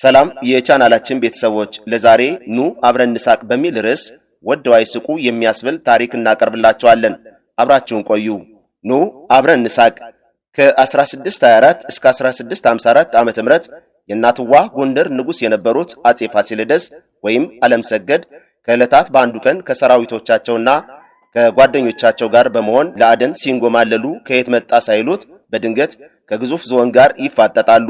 ሰላም የቻናላችን ቤተሰቦች፣ ለዛሬ ኑ አብረን እንሳቅ በሚል ርዕስ ወደው አይስቁ የሚያስብል ታሪክ እናቀርብላችኋለን። አብራችሁን ቆዩ። ኑ አብረን እንሳቅ። ከ1624 እስከ 1654 ዓ.ም የእናትዋ ጎንደር ንጉሥ የነበሩት አጼ ፋሲለደስ ወይም ዓለምሰገድ ከዕለታት በአንዱ ቀን ከሰራዊቶቻቸውና ከጓደኞቻቸው ጋር በመሆን ለአደን ሲንጎማለሉ ከየት መጣ ሳይሉት በድንገት ከግዙፍ ዝሆን ጋር ይፋጠጣሉ።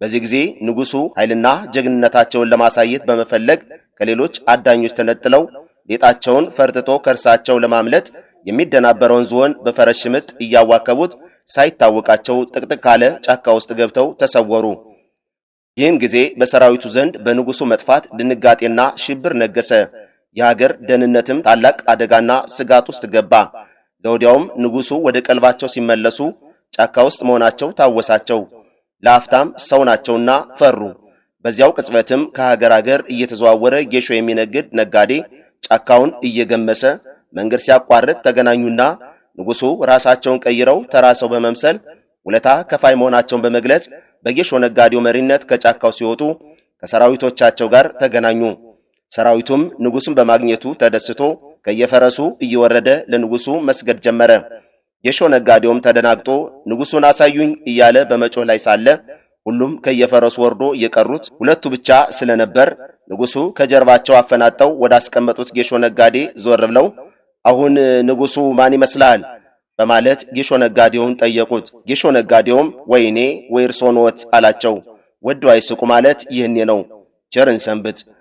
በዚህ ጊዜ ንጉሱ ኃይልና ጀግንነታቸውን ለማሳየት በመፈለግ ከሌሎች አዳኞች ተነጥለው ሌጣቸውን ፈርጥቶ ከእርሳቸው ለማምለጥ የሚደናበረውን ዝሆን በፈረስ ሽምጥ እያዋከቡት ሳይታወቃቸው ጥቅጥቅ ካለ ጫካ ውስጥ ገብተው ተሰወሩ። ይህን ጊዜ በሰራዊቱ ዘንድ በንጉሱ መጥፋት ድንጋጤና ሽብር ነገሰ። የሀገር ደህንነትም ታላቅ አደጋና ስጋት ውስጥ ገባ። ለወዲያውም ንጉሱ ወደ ቀልባቸው ሲመለሱ ጫካ ውስጥ መሆናቸው ታወሳቸው። ለአፍታም ሰው ናቸውና ፈሩ። በዚያው ቅጽበትም ከሀገር አገር እየተዘዋወረ ጌሾ የሚነግድ ነጋዴ ጫካውን እየገመሰ መንገድ ሲያቋርጥ ተገናኙና ንጉሱ ራሳቸውን ቀይረው ተራ ሰው በመምሰል ውለታ ከፋይ መሆናቸውን በመግለጽ በጌሾ ነጋዴው መሪነት ከጫካው ሲወጡ ከሰራዊቶቻቸው ጋር ተገናኙ። ሰራዊቱም ንጉሱን በማግኘቱ ተደስቶ ከየፈረሱ እየወረደ ለንጉሱ መስገድ ጀመረ። ጌሾ ነጋዴውም ተደናግጦ ንጉሱን አሳዩኝ እያለ በመጮህ ላይ ሳለ ሁሉም ከየፈረሱ ወርዶ የቀሩት ሁለቱ ብቻ ስለነበር ንጉሱ ከጀርባቸው አፈናጠው ወዳስቀመጡት ጌሾ ነጋዴ ዞር ብለው አሁን ንጉሱ ማን ይመስልሃል? በማለት ጌሾ ነጋዴውን ጠየቁት። ጌሾ ነጋዴውም ወይኔ ወይ እርሶ ኖት አላቸው። ወደው አይስቁ ማለት ይህኔ ነው። ቸር እንሰንብት።